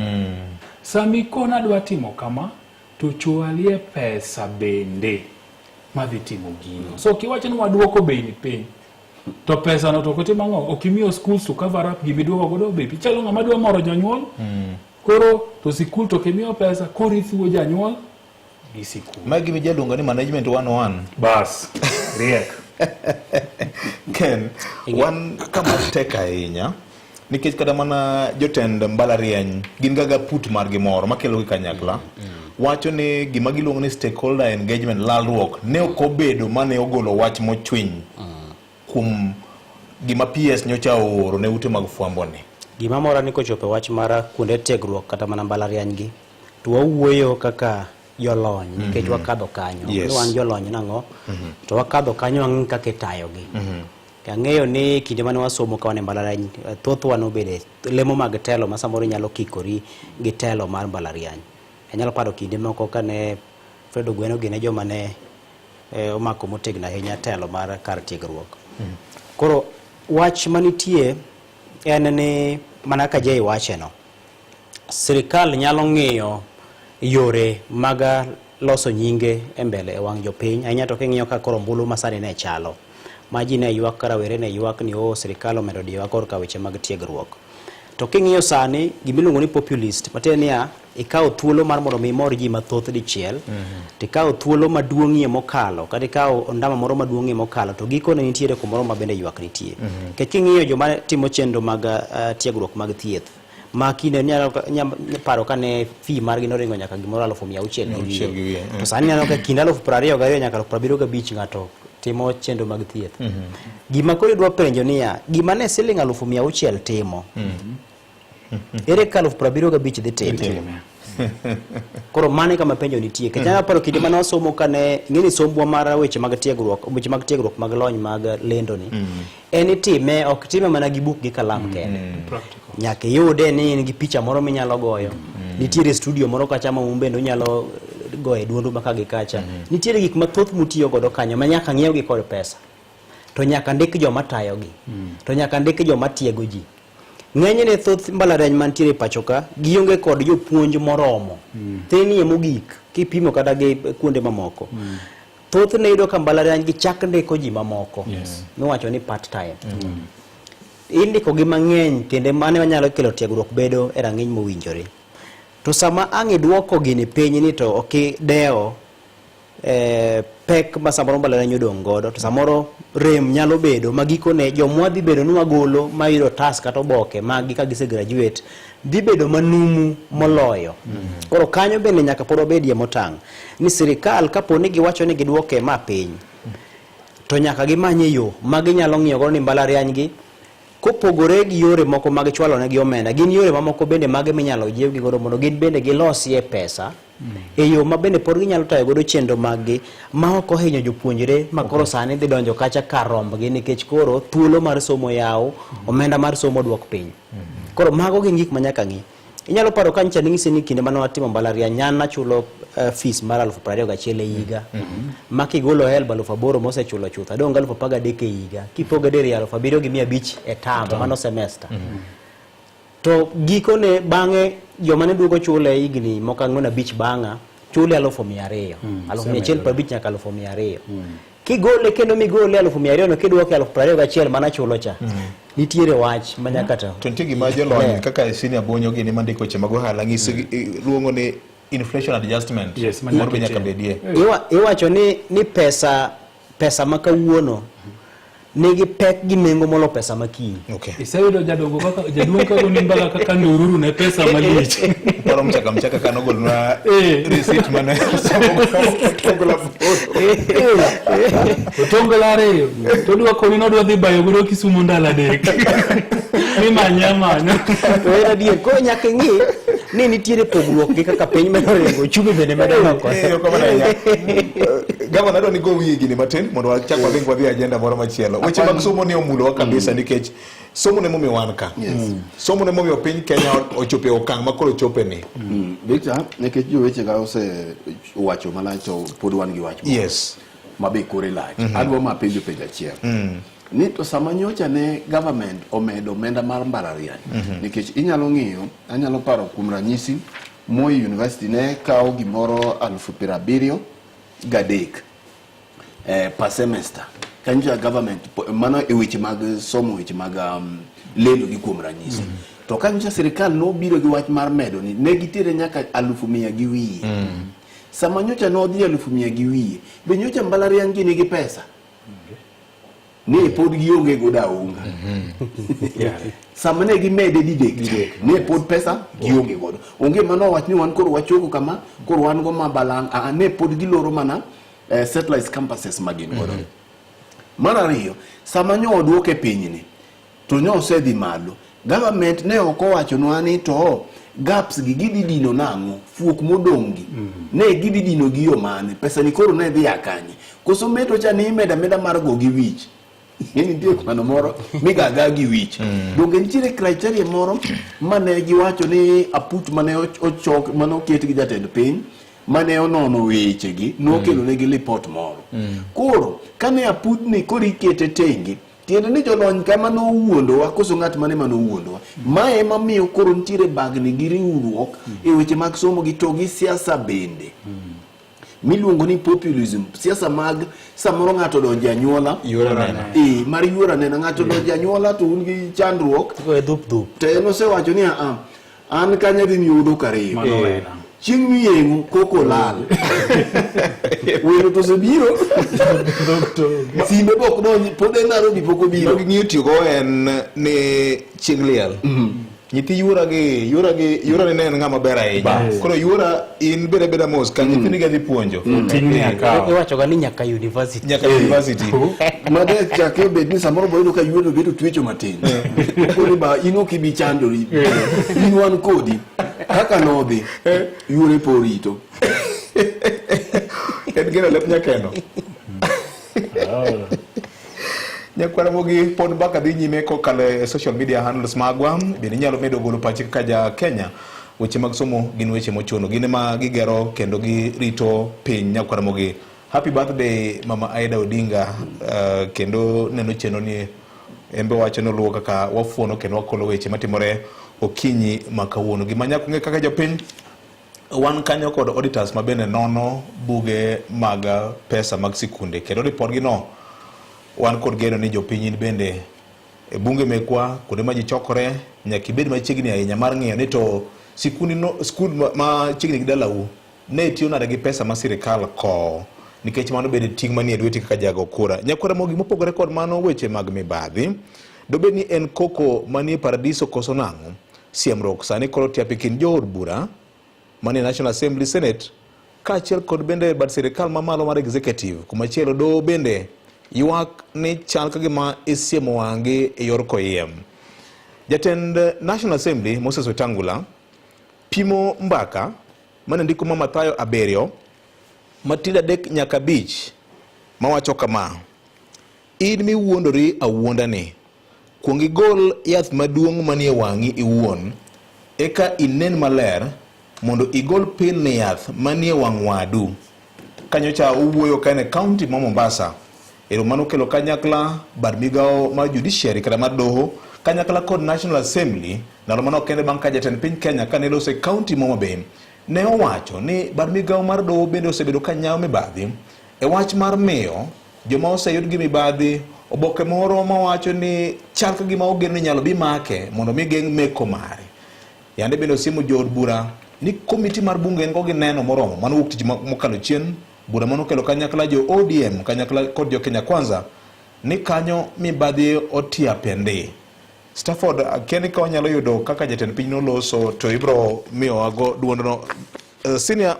sama ikona adwa timo kama to chwalie pesa bende madhi timo gino so kiwacho ni waduoko bei ni piny to pesa no to ok otim ang'o ok imiyo schools to cover up gimiduoko godo bei piny chalo ng'ama dwa moro jonyuol koro to sikul to ok imiyo pesa koro ithuo janyuol gi sikul Ma gima ijaluongo ni management 101. Bas, riek. Ken, wan kama tek ahinya nikech kata mana jotend mbalariany gin ga gaput margi moro makelo gi kanyakla wacho ni gima giluongo ni stakeholder engagement lalruok ne ok obedo mane ogolo wach mochwiny kuom gima PS nyocha ooro ne ute mag fwambo ni. Gima mora ni kochopo e wach mar kuonde tiegruok kata mana mbalariany gi, to wawuoyo kaka jolony nikech wakadho kanyo. Ni wan jolony nang'o? To wakadho kanyo wang'e kaka itayogi. Ang'eyo ni kinde mane wasomo ka wan e mbalariany, thothwa nobedo e lemo mag telo ma samoro inyalo kikori gi telo mar mbalariany. Anyalo paro kinde moko kane Fred Ogweno gine joma ne omako motegno ahinya telo mar kar tiegruok. Koro wach manitie en ni mana kaka Jay wacheno, sirikal nyalo ng'iyo yore mag loso nyinge e mbele e wang' jopiny ahinya to king'iyo ka koro ombulu ma sani ne chalo ma ji ne ywak ka rawere ne ywak ni o sirikal omedo diyowa korka weche mag tiegruok. To king'iyo sani gimiluongo ni populist matiende niya ikawo thuolo mar mondo mi imor ji mathoth dichiel to ikawo thuolo maduong'ie mokalo kata ikawo ondama moro maduong'ie mokalo to gikone nitiere kumoro ma bende ywak nitie. Nikech king'iyo joma timo chenro mag tiegruok mag thieth ma kinde nyalo paro kane fee margi noringo nyaka gimoro 600,000 gi wiye. To sani ineno ka kind 22,000 nyaka 75,000 ng'ato timo chenro mag thieth. Gima koro idwa penjo niya, gima ne siling 600,000 timo, ere kaka 75,000 dhi time? Koro mano e kama penjo nitie. Nikech anyalo paro kinde mane wasomo kane, ing'e ni sombwa mar weche mag tiegruok, weche mag tiegruok mag lony mag lendo ni, en itime, ok time mana gi buk gi kalam kende. Nyaka iyude ni in gi picha moro minyalo goyo. Nitiere studio moro kacha ma un bende unyalo goye duondu ma ka gi kacha. Nitiere gik mathoth mutiyo godo kanyo ma nyaka ng'iewgi kod pesa. To nyaka ndik joma tayogi. To nyaka ndik joma tiego ji. Ng'enyne thoth mbalariany mantiere e pacho ka gionge kod jopuonj moromo. Thinie mogik kipimo kata gi kuonde mamoko. Thothne iyudo ka mbalariany gi chak ndiko ji mamoko. Miwacho ni part time. Indiko gi mang'eny kendo mano nyalo kelo tiegruok bedo e rang'iny mowinjore. To sama ang' iduoko gini piny ni to ok idewo pek ma samoro mbalariany odong' godo to samoro rem nyalo bedo ma gikone jomwa dhi bedo ni wagolo mayudo tas kata oboke maggi ka gise graduate dhi bedo manumu moloyo. Koro kanyo bende nyaka pod wabedie motang' ni sirikal kapo ni giwacho ni giduoke ma piny to nyaka gimanye yo ma ginyalo ng'iyo godo ni mbalariany gi kopogore gi yore moko mag chwalo negi omenda gin yore mamoko bende mage minyalo jiwgi godo mondo gin bende gilosie pesa e yo ma bende pod ginyalo tayo godo chenro maggi ma ok ohinyo jopuonjre ma koro sani dhi donjo kacha kar rombgi nikech koro thuolo mar somo yaw, omenda mar somo oduok piny. Koro mago gin gik ma nyaka ng'i. Inyalo paro ka nyicha ning'isi ni kinde mane watimo mbalariany nyan nachulo fees mar 21,000 e higa. Ma kigolo HELB 8,000 mosechulo chuth adong' 13,000 e higa. Kipoge diriyo 7,500 e term, mano semester. To gikone bang'e joma ne duogo chule higni moko ang'wen abich bang'a chule 200,000. 1,150 nyaka 200,000. Kigole kendo migole 200,000 no kidwoke 21,000 mana chulo cha. Nitiere wach ma nyaka to. To nitie gima jolony kaka Senior Bonyo gini mandiko weche mag ohala nyiso luongo ni inflation adjustment. Yes, ma moro be nyaka nyaka bedie. Iwacho ni pesa ma kawuono nigi pek gi nengo molo pesa ma kiny. Iseyudo jadongo kaka jaduong' ka goni mbaka kaka ndururu ne pesa malich. Paro mchaka mchaka ka nogolnwa receipt mane otongla Otongla ariyo. To odwa koni nodwa dhi bayo godo Kisumu ndalo adek. Ni manya manya. To en adier, koro nyaka ing'i ni nitiere pogruok gi kaka piny medo ringo, uchumi bende medo lokore. Erokamano ahinya. Gavana adwa ni go wiye gini matin mondo wachak wadhi wadhi e agenda moro machielo. Weche mag somo ni omulowa kabisa nikech somo ne momiyo wan ka. Somo ne momiyo piny Kenya ochopo e okang' ma koro chope ni. Victor, nikech jowechega osewacho malach to pod wan gi wach moro. Yes. Ma be kore lach. Adwa ma penjo penjo achiel. Ni to sama nyocha ne government omedo omenda mar mbalariany, nikech inyalo ng'iyo, anyalo paro kuom ranyisi, Moi University ne kawo gimoro 73,000 per semester. Kanyo government, mano e weche mag somo, weche mag lendo gi kuom ranyisi. To kanyo sirikal nobiro gi wach mar medo ni ne gitere nyaka 100,000 gi wiye. Sama nyocha nodhi 100,000 gi wiye, be nyocha mbalariany gi nigi pesa? Ne pod gionge godo aonga. Sama ne gimede didek, ne pod pesa gionge godo. Onge mano wach ni wan koro wachopo kama, koro wan go ma balang', ne pod giloro mana satellite campuses ma gin godo. Mar ariyo, sama nyo oduoke pinyni, to nyo osedhi malo. Government ne ok owachonwa ni to gaps gi gidhi dino nang'o, fuok modong' gi. Ne gidhi dino gi yo mane, pesa ni koro ne dhi a kanye. Koso meto cha ni imedo ameda mar go gi wich. Nitie kwano moro migaga gi wich. Donge nitiere criteria moro mane giwacho ni aput mane ochok mane oket gi jatend piny mane onono weche gi nokelo negi lipot moro. Koro kane aputni koro ikete tenge. Tiende ni jolony kama nowuondowa koso ng'at mane manowuondowa. Ma ema miyo koro nitiere bagni gi riwruok e weche mag somo gi to gi siasa bende. Miluongo ni populism, siasa mag samoro ng'ato odonjo e anyuola. Yuora nena. Eh, mar yuora nena ng'ato odonjo e anyuola to un gi chandruok. To en osewacho ni a an kanya dhi miyou dhok ariyo. Mano wena. Chieng' miyeng'o koko lal. Welo to osebiro. Simbe be ok donji, pod en Nairobi pok obiro. Ma ging'iyo tiyogo en ni chieng' liel. Nyithi yuora gi yuora gi yuora ni ne en ng'ama ber ahinya. Bas. Koro yuora in bed abeda mos ka nyithindi ga dhi puonjo. Iwachoga ni nyaka university. Nyaka university. Made chake bed ni samoro boyudo ka yuoro bedo twecho matin. Koni ba in ok ibi chandori. In wan kodi. Kaka nodhi, yuore po orito. En geno lep nyakeno. Nyakwara Mogi pod mbaka dhi nyime kokalo e social media handles magwa. Bende inyalo medo golo pachi kaka ja Kenya. Weche mag somo gin weche mochuno. Gin ema gigero kendo girito piny nyakwara Mogi. Happy birthday Mama Aida Odinga. Kendo neno chenro ni en be wacho ni oluwo kaka wafuono kendo wakolo weche matimore okinyi ma kawuono. Gima nyaka ung'e kaka jopiny wan kanyo kod auditors ma bende nono buge mag pesa mag sikunde kendo ripodgi no wan kod geno ni jopiny in bende e bunge mekwa kuonde ma ji chokore nyaka ibed machiegni ahinya mar ng'iyo ni to sikundi no, skul machiegni gi dalau ne tiyo nade gi pesa ma sirikal kowo nikech mano bende ting' manie lweti kaka jago kura. Nyakwara Mogi mopogore kod mano weche mag mibadhi dobed ni en koko manie paradiso koso nang'o? Siemruok sani koro tiap e kind jood bura manie National Assembly Senate kaachiel kod bende bad sirikal mamalo mar executive. Kumachielo doho bende ywak ni chal ka gima isiemo wang'gi e yor koyiem. Jatend National Assembly Moses Wetangula pimo mbaka mane ndiko ma Mathayo 7 matindo 3 nyaka 5 mawacho kama: in miwuondori awuonda ni kuong igol yath maduong' manie wang'i iwuon eka inen maler mondo igol pilni yath manie wang' wadu. Kanyocha owuoyo ka en e kaunti ma Mombasa e romo mane okelo kanyakla bad migawo mar judiciary kata mar doho kanyakla kod National Assembly ndalo manok kende bang' ka jatend piny Kenya kane loso e kaunti ma Homa Bay ne owacho ni bad migawo mar doho bende osebedo ka nyawo mibadhi e wach mar miyo joma oseyud gi mibadhi oboke moro mawacho ni chal ka gima ogeno ni inyalo bi make mondo mi geng' meko mare. Yande bende osiemo jood bura ni komiti mar bunge en go gi neno moromo mano wuok tich mokalo chien bura mano okelo kanyakla jo ODM kanyakla kod jo Kenya Kwanza ni kanyo mibadhi otiape ndi. Stafford, akia ni ka wanyalo yudo kaka jatend piny noloso to ibro miyowago duondono. Senior,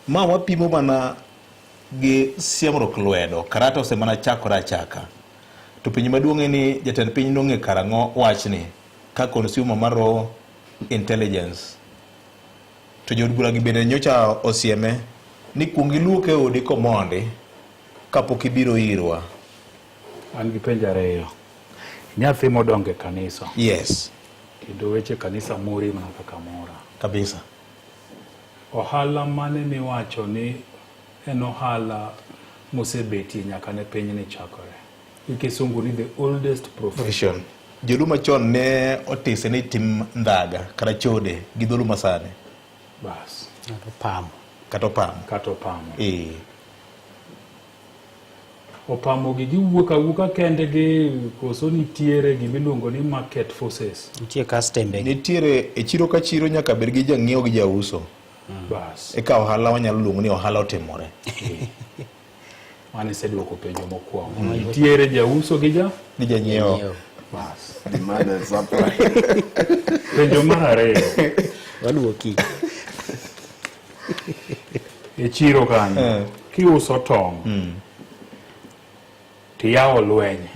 ma wapimo mana gi siemruok lwedo, karata osemana chakore achaka. To penjo maduong' en ni jatend piny nong'e karang'o wachni ka consumer mar raw intelligence. To jood bura gi bende nyocha osieme ni kuong iluok e odi komondi kapok ibiro irwa. An gi penjo ariyo. Nyathi modongo e kanisa. Yes. Kendo weche kanisa mori mana kaka mora. Kabisa. Ohala mane miwacho ni en ohala mosebetie nyaka ne pinyni chakore? Gi kisungu ni the oldest profession. Joluo machon ne otise ni tim ndhaga kata chode gi dholuo masani. Bas. Kata opamo. Kata opamo. Kata opamo. Eh. Opamo gi giwuok awuoka kendgi koso nitiere gimiluongo ni market forces? Nitie kastembe. Nitiere e chiro ka chiro nyaka bed gi jang'iewo gi jauso. Bas. Eka ohala wanyalo luongo ni ohala otimore. Mano iseduoko penjo mokwongo. Nitiere jauso gi ja? Gi janyiewo. Bas. Demand and supply. Penjo mar ariyo. Waluoki. E chiro kanyo, kiuso tong' tiyawo lweny.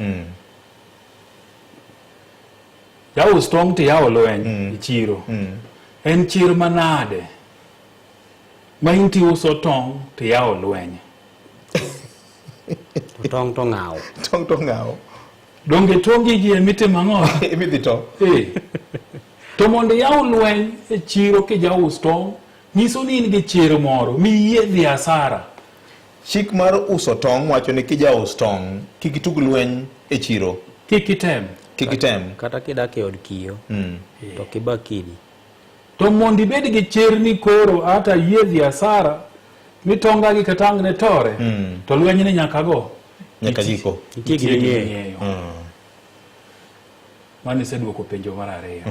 Jaus tong' tiyawo lweny e chiro. En chir manade ma in tiuso tong' tiyawo lweny? To tong' to ng'awo. Tong' to ng'awo. Donge tongi gi emitimo ang'o? Imidhi to. Eh. To mondo iyaw lweny e chiro kijaus tong' nyiso ni in gi chir moro miyie dhi asara. Chik mar uso tong' wacho ni kijaus tong' kik itug lweny e chiro. Kik item. Kik item. Kata kidak e od kiyo to kiba kidi. To mondo ibed gi chir ni koro ata yie dhi asara ni tonga gi kata ang' ne tore to lweny ni nyaka go. Nyaka giko. Nitie gima ing'eyo. Mano iseduoko penjo mar ariyo.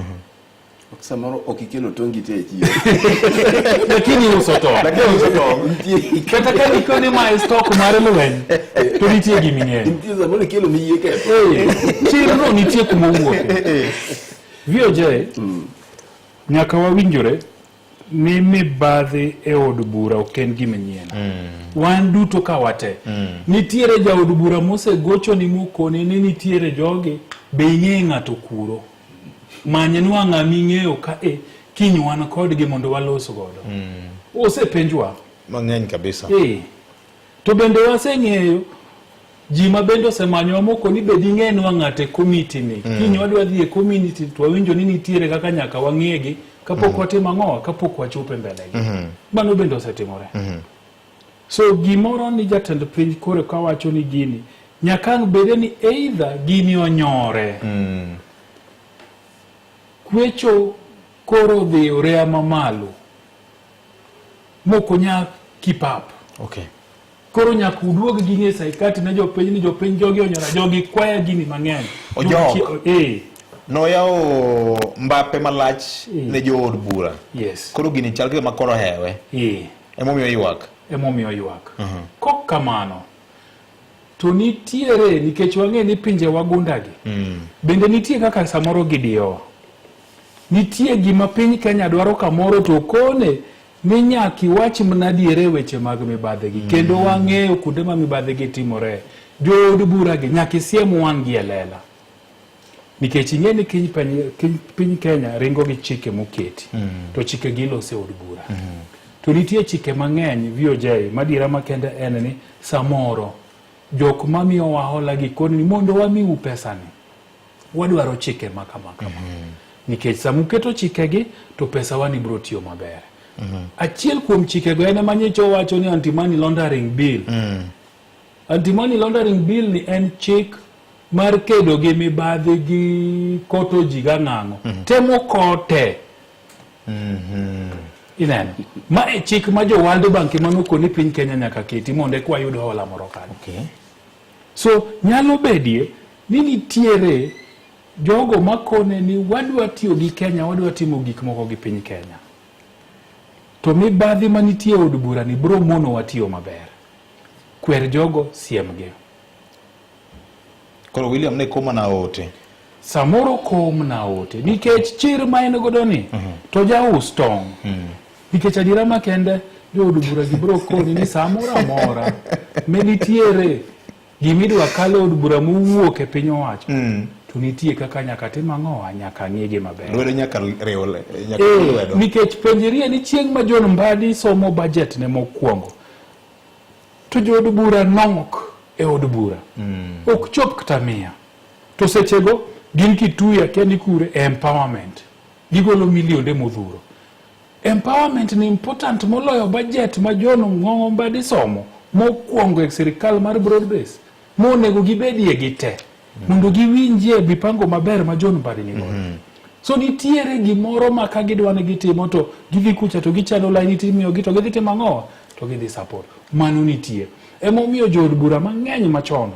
Samoro ok ikelo tongi te e chiro. Lakini uso tong'. Lakini uso tong'. Nitie Kata ka nikoni ma e stock mar lweny to nitie gima ing'eyo. Nitie samoro ikelo miyie ketho. Eh, chirno nitie kuma owuoke. VOJ, nyaka wawinjore ni mibadhi e od bura ok en gima nyien. Wan duto ka wate. Nitiere jaod bura mosegochoni mokoni ni nitiere jogi, be ing'e ng'ato kuro. Manynwa ng'ama ing'eyo ka e kiny wan kodgi mondo walos godo. Osepenjwa. Mang'eny kabisa. Eh. To bende waseng'eyo ji ma bende osemanyowa moko ni bed ing'enwa ng'ato e komiti ni. Kiny wadwa dhi e community to wawinjo ni nitiere kaka nyaka wang'egi kapok watimo ang'owa kapok wachopo e mbele gi. Mano bende osetimore. So gimoro ni jatend piny koro ka wacho ni gini nyaka ang' bede ni either gini onyore. Kwecho koro odhi oreya mamalo mok onya keep up. Okay. Koro nyaka uduog gini e saikati ne jopiny ni jopiny jogi onyora jogi kwaya gini mang'eny. Ojok. Eh. Noyawo mbape malach ne jood bura. Yes. Koro gini chal kaka koro hewe. Eh. Emomiyo ywak. Emomiyo ywak. Kok kamano to nitiere nikech wang'e ni pinje wagundagi bende nitie kaka samoro gidiyowa. Nitie gima piny Kenya dwaro kamoro to kone ni nyaka iwach mana adiera e weche mag mibadhi gi. Kendo wang'eyo kuonde ma mibadhi gi timore. Jood bura gi nyaka isiem wang' gi e lela. Nikech ing'e ni kiny piny Kenya ringo gi chike moketi. To chike gi iloso e od bura. To nitie chike mang'eny VOJ madiera makende en ni samoro jok mamiyowa hola gi koni ni mondo wamiu pesani. Wadwaro chike ma kama kama. Nikech sama uketo chikegi to pesawa ni biro tiyo maber. Achiel kuom chikego en ema nyocha owacho ni anti money laundering bill. Anti money laundering bill ni en chik mar kedo gi mibadhi gi koto ji gang'ang'o. Temo kote. Ineno. Ma e chik ma jo World Bank ema nokoni piny Kenya nyaka keti mondo eka wayud hola moro kanyo. So nyalo bedie ni nitiere jogo makone ni wadwa tiyo gi Kenya, wadwa timo gik moko gi piny Kenya. To mibadhi manitie e od bura ni biro monowa tiyo maber. Kwer jogo, siemgi. Koro William ne koma na ote. Samoro kom na ote nikech chir ma en godo ni to jaus tong'. Nikech adiera makende jood bura gi biro koni ni samoro amora me nitiere gimidwa kalo od bura mowuok e piny owacho to nitie kaka nyaka tim ang'owa nyaka ng'igi maber. Lwedo nyaka riw nyaka Eh, lwedo. nikech penjerie ni chieng' ma John Mbadi somo budget ne mokwongo to jood bura nok e od bura ok chop kata mia to sechego gin Kitui akia ni kure e empowerment gigolo milionde modhuro empowerment ni important moloyo budget ma John Ng'ong'o Mbadi somo mokwongo e sirikal mar broad base monego gibedie gi te mondo giwinjie mipango maber ma John Mbadi ni godo. So nitiere gimoro ma ka gidwa ni gitimo to gidhi kucha to gichano line timiyogi to gidhi timo ang'owa to gidhi support. Mano nitie. Emomiyo jood bura mang'eny machon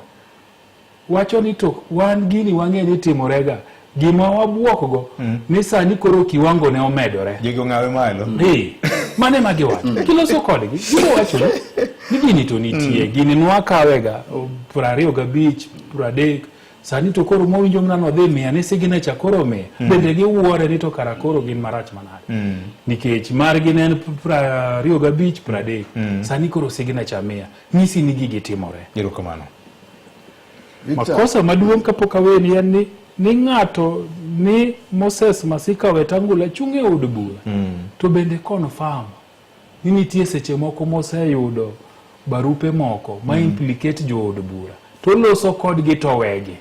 wacho ni to wan gini wang'e ni timorega gima wabuok go ni sani koro kiwango ne omedore. Jogi ong'awe malo. Eh, mano ema giwacho. Kiloso kodgi, giwacho ni gini to nitie. Gini nwakawega 25, 30, sani to koro mawinjo mana nodhi 100 ni signature koro 100. Bende giwuore ni to kara koro gin marach manade. Nikech margi ne en 25, 30. Sani koro signature 100. Nyisi ni gigi timore. Erokamano. Makosa maduong' kapok aweni en ni ni ng'ato ni Moses Masika Wetangula chung' e od bura to bende confirm ni nitie seche moko moseyudo barupe moko ma implicate jood bura to loso kodgi to wegi.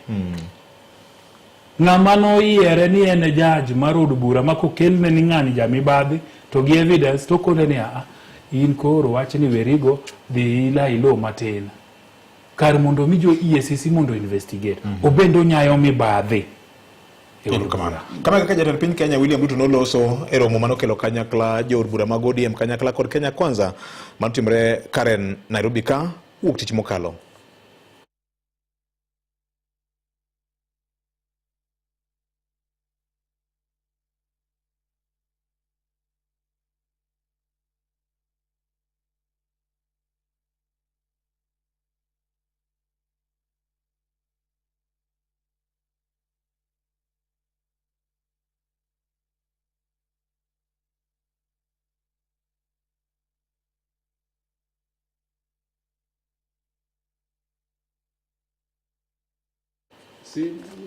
Ng'ama noyiere ni en e judge mar od bura ma kokelne ni ng'ani jamibadhi to gi evidence to okone ni aa In koro wachni werigo, dhi ila ilo matin. Kar mondo mi jo EACC mondo investigate. Obende onyayo mibadhi. Erokamano. Kama kaka jatend piny Kenya William Ruto noloso e romo manokelo kanyakla jood bura mag ODM kanyakla kod Kenya Kwanza manotimore Karen Nairobi ka wuok tich mokalo.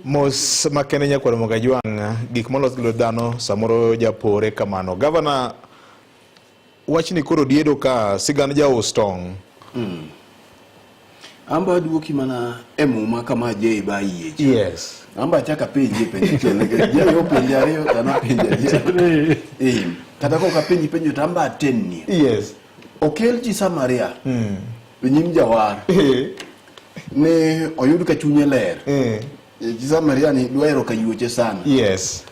Mos makende nyakwar Mogajwang', gik molos gi lwet dhano samoro japore kamano. Gavana, wachni koro diedo ka sigand jaus tong'. Amba aduoki mana e muma kama Jay ba yie cha. Yes. Amba achak apenji e penjo achiel nikech Jay openja ariyo to an apenjo achiel. Eh, kata kok apenji penjo to amba atenni. Yes. Okel chi Samaria e nyim jawar. Ne oyud ka chunye ler. Chi Samaria ni dwa hero kayuoche sana. Yes.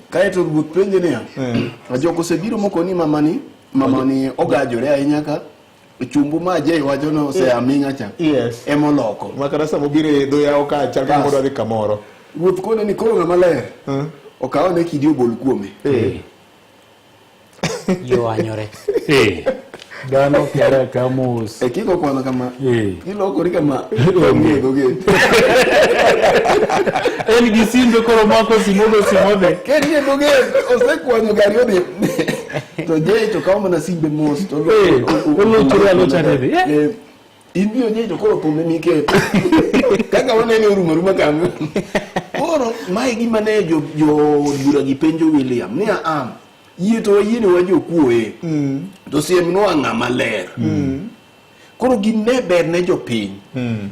Kaeto ruoth penje niya, ajok osebiro mokoni mamani, mamani ogajore ahinya ka chumbu ma Jay wacho no osea aming'a cha. Yes. Emoloko. Ma kata sama obiro e dho yawo ka chal ka modwa dhi kamoro. Ruoth kone ni koro ng'ama ler. Okaw ane kidi obol kuome. Ywanyore. Dhano kere ka mos. E kiko kwano kama. Ilokori kama. Onge dho gate. En gi simbe koro mako simogo simodhi. Keni e dho gate osekwanyo gari odhi. To Jay to kawo mana simbe mos to olochore alocha ne dhi. In bi onye to koro thumbe miketo. Kaka wanene orumo aruma kanyo. Koro mae gima ne jo jo bura gi penjo William ni a yie to wayie ni wajokuoye. To siemnwa ng'ama ler. Koro gine ber ne jopiny.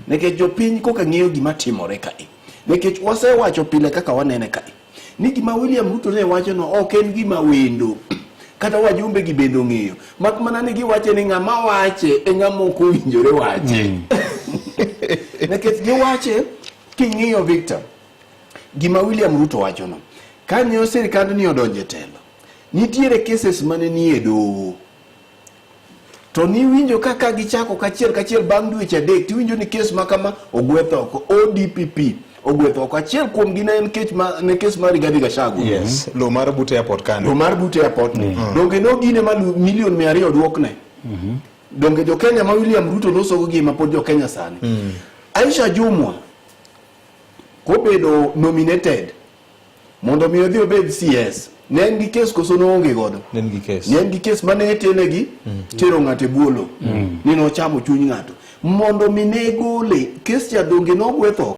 Nikech jopiny koka ng'eyo gima timore kae. Nikech wasewacho pile kaka wanene kae. Ni gima William Ruto ne wacho no ok en gima wendo. Kata wajumbe gi bende ong'eyo. Mak mana ni giwache ni ng'ama wache e ng'ama ok owinjore wache. Nikech giwache king'iyo Victor, gima William Ruto wacho no. Kanyo sirkand ni odonje telo. Nitiere cases mane nie doho. To niwinjo kaka gichako kachiel kachiel bang' dweche adek tiwinjo ni kes ma kama ogweth oko ODPP ogweth oko achiel kuom gi ne en kech ma ne kes mar Rigathi Gachagua. Yes. Lowo mar but airport kanyo. Lowo mar but airport ni. Donge nogine ma milion 200 oduokne. Donge jo Kenya ma William Ruto losogo gi ma pod jo Kenya sani. Aisha Jumwa kobedo nominated mondo mi odhi obed CS ne en gi kes koso noonge godo? Ne en gi kes. Ne en gi kes mane tenegi tero ng'ato e buolo ni nochamo chuny ng'ato mondo mi ne gole kes cha donge nogwetho.